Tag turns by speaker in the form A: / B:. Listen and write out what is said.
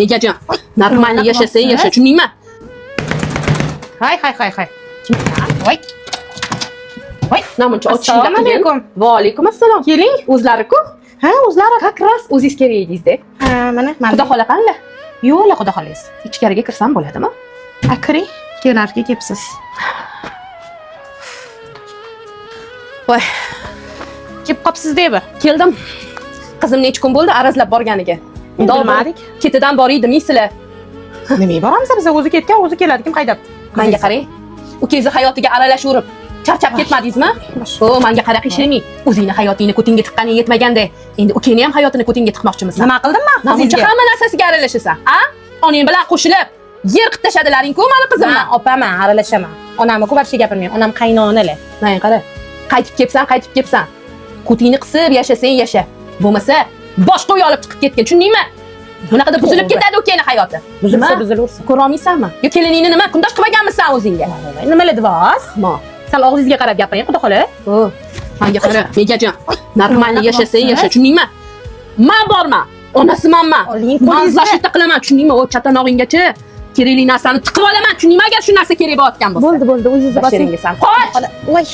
A: Egajon, нормально yashasang yasha, tushundingmi?
B: Hay hay hay hay. Voy. Voy.
A: Namuncha
B: Assalomu
A: ochishingda qiyin.
B: alaykum.
A: Va alaykum assalom.
B: Keling.
A: O'zlari-ku.
B: Ha, o'zlari.
A: Как раз o'zingiz kerak edingiz-da.
B: Ha, mana mana.
A: Xudo xola qanday?
B: Yo'q, xudo xohlasa.
A: Ichkariga kirsam bo'ladimi?
B: A, kiring. Kelarga kelibsiz.
A: Voy,
B: Kelib qolibsiz deymi?
A: keldim. Qizim necha kun bo'ldi arazlab borganiga. Mundoq
B: Bilmadik.
A: Ketidan boray demaysizlar.
B: Nimaga boramiz biz? O'zi ketgan, o'zi keladi. Kim haydabdi?
A: Menga qarang. Ukangizni hayotiga aralashaverib, charchab ketmadingizmi? O, menga qara qiyshilmang. O'zingni hayotingni ko'tingga tiqqaning yetmaganda, endi ukangni ham hayotini ko'tingga tiqmoqchimisan?
B: Nima qildim men?
A: Namuncha hamma narsasiga aralashasan, a? Onang bilan qo'shilib, yer qilib tashladilaring-ku mani qizimni.
B: Man opaman, aralashaman. Onamni ku вообще gapirmang. Onam qaynonalar.
A: Menga qara. Qaytib kelsan, qaytib kelsan. Ko'tingni qisib yashasang yasha. Bo'lmasa, boshqa uy olib chiqib ketgin, tushundingmi? Bunaqada buzilib
B: To'g'ri.
A: ketadi ukangni hayoti.
B: Buzilsa
A: Nima?
B: buzilaversin.
A: Ko'ra olmaysanmi? Yo keliningni nima kundosh qilmaganmisan o'zingga?
B: Nimalar deyapsiz?
A: Mo.
B: Sal og'zingizga qarab gapiring, xudo xola.
A: O, menga qara, Megajon. Нормально yashasang yasha, tushundingmi? Man borman, onasimanman.
B: Oling
A: Man
B: qo'lingizni.
A: защита qilaman, tushundingmi? O chatanog'inggacha kerakli narsani tiqib olaman, tushundingmi? Agar shu narsa kerak bo'layotgan bo'lsa.
B: Bo'ldi, bo'ldi, o'zingizni
A: Basharingga san. Qoch!
B: Voy.